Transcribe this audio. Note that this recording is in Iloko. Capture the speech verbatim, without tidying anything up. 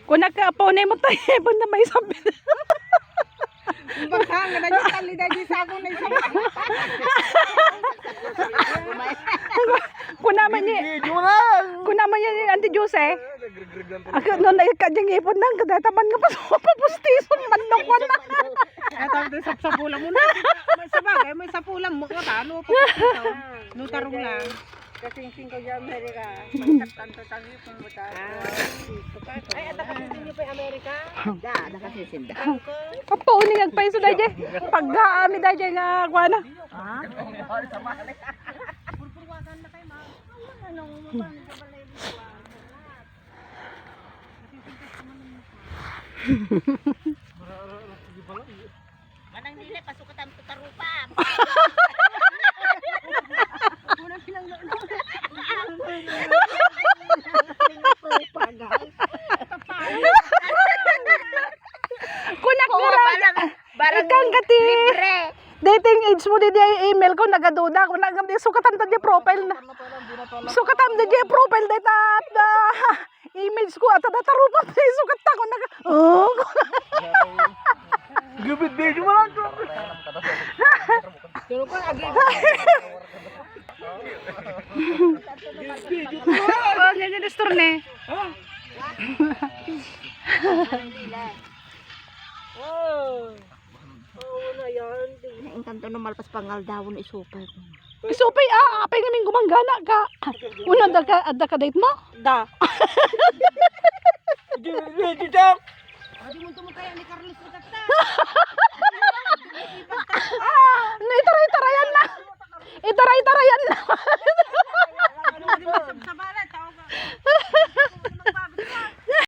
Kunak ka, apo, na mo tayo, ibon na may sabi. Baka nga na yung tali na yung sako na isang. Kuna man ni, Video lang. Kuna man ni Auntie Jose. Ako, no, na yung kanyang ipon nang, kadataman nga pa sa papustison, manok ko na. Eto, ito, sapsapulan mo na. May sabagay, may sapulan mo. Ano, ano, papustiso. No, tarong lang. Kasing singko di Amerika. Tanto tayo kung buta. Ay, ada kasi sinyo pa Amerika? Da, ada kasi sinda. Apo, uni agpaiso daydi. Paggaami daydi nga kuana. Ha? Purpurwagan na kayo, ma. Ano, ano, ano, ano, ano, ano, Manang nila, pasukat ang tutarupa. Kunak Oo, na lang. Barang, barang Ikang kati. Libre. Dating age mo, di, di ay email ko, nagaduda ko, nagam di sukatan ta di profile na. Sukatan ta di profile, data, da, image ko, at da tarupa, di sukat ta ko, naga, oh. Gabit, video mo lang. Pero ko, agi. Oh, yan yung store ni. Oh. Oo na yan. Ang kanto no malpas pangal daw no isupay ko. Isupay, ah, apay nga ming gumanggana ka. Una, adda ka, adda ka date mo? Da. Di, di, di, di. Adi mo tumukaya ni Carlos Itatta. No, itaray-tarayan na. Itaray-tarayan na. Adi mo sa balay, tao ka.